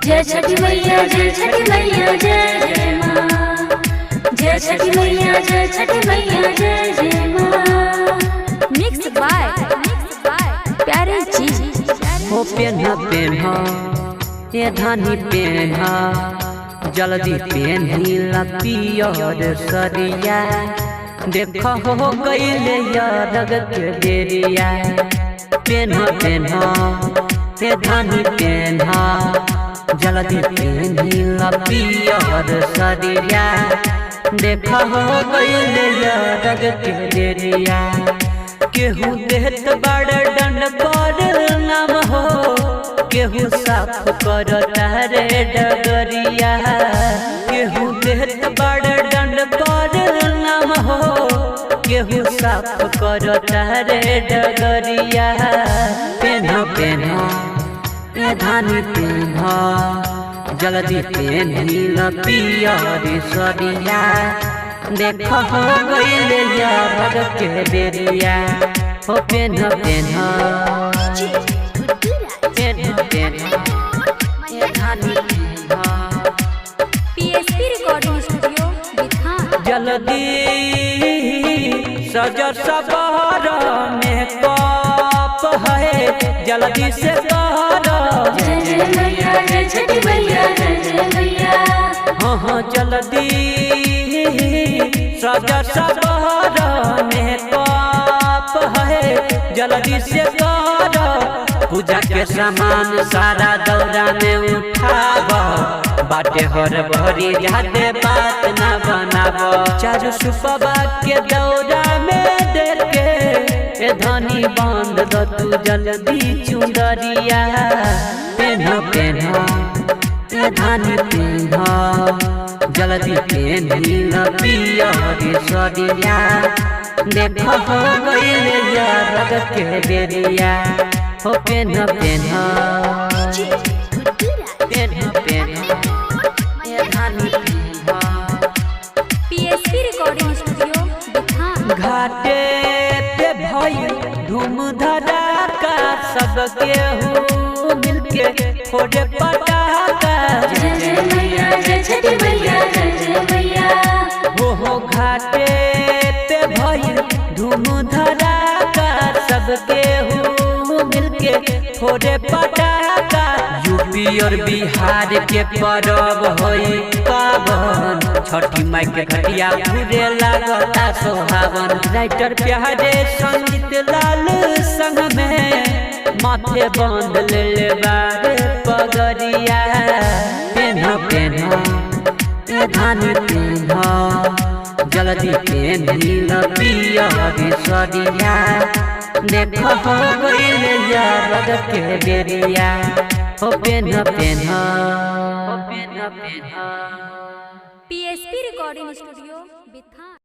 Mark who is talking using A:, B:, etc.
A: जय छठी मैया, जय छठी मैया, जय जय माँ। जय छठी मैया, जय छठी मैया, जय जय माँ।
B: मिक्स बाय प्यारे जी।
C: हो पेन्हा पेन्हा ये धानी पेन्हा, जल्दी पेन्ही ला पियर सरिया। देख हो गईले यारग के बेरिया। पेन्हा पेन्हा ये धानी पेन्हा, जल्दी पेन्ही ला पियर सरिया। देख हो गईले यारग के बेरिया। केहू देत बड़ डंड पर नाम हो, केहू साफ कर तारे डगरिया। केहू देत बड़ डंड पर नाम हो, केहू साफ कर तारे डगरिया। पेन्हा पेन्हा ए धानी पेन्हा, जल्दी पेन्ही ला पियर सरिया। देख हो गईले यार के बेरिया। हो पेन्हा पेन्हा पेन्हा पेन्हा ए धानी पेन्हा।
B: PSP recording studio Bithan.
C: जल्दी सज सबर में कप है, जल्दी से कर।
A: जय जय मैया, जय छठी मैया, जय जय मैया।
C: हाँ हाँ जल्दी सज सबर में कप है, जल्दी से कर। पूजा के सामान सारा दौरा में उठाब, बाटे हर भरी जादे बात न बनाब। चारू सुपबा के दौरा में देख के ए धनी बांध द तू जल्दी चुंदरिया। पेन्हा पेन्हा ए धानी पेन्हा, जल्दी पेन्ही ला पियर सरिया। देख हो गईले यार के बेरिया। हो पेन्हा पेन्हा पेन्हा पेन्हा ए धानी पेन्हा।
B: PSP recording studio Bithan.
C: घाटे पे भइल धूम धड़ाका, सब केहू मिलके फोड़े पटाखा।
A: जय जय मैया, जय छठी मैया, जय जय मैया।
C: हो घाटे पे भइल धूम धड़ाका, सब केहू मिलके फोड़े पटाखा। यूपी और बिहार के परब होई पावन, छठी माई के घटिया घूरे लागता सोहावन। राइटर प्यारे संगीत लाल संग में माथे बांध ले बारे पगरिया। पेन्हा पेन्हा ए धानी पेन्हा, जल्दी पेन्ही ला पियर सरिया। देख हो गईले यार के बेरिया। हो पेन्हा पेन्हा हो पेन्हा पेन्हा।
B: PSP recording studio Bithan.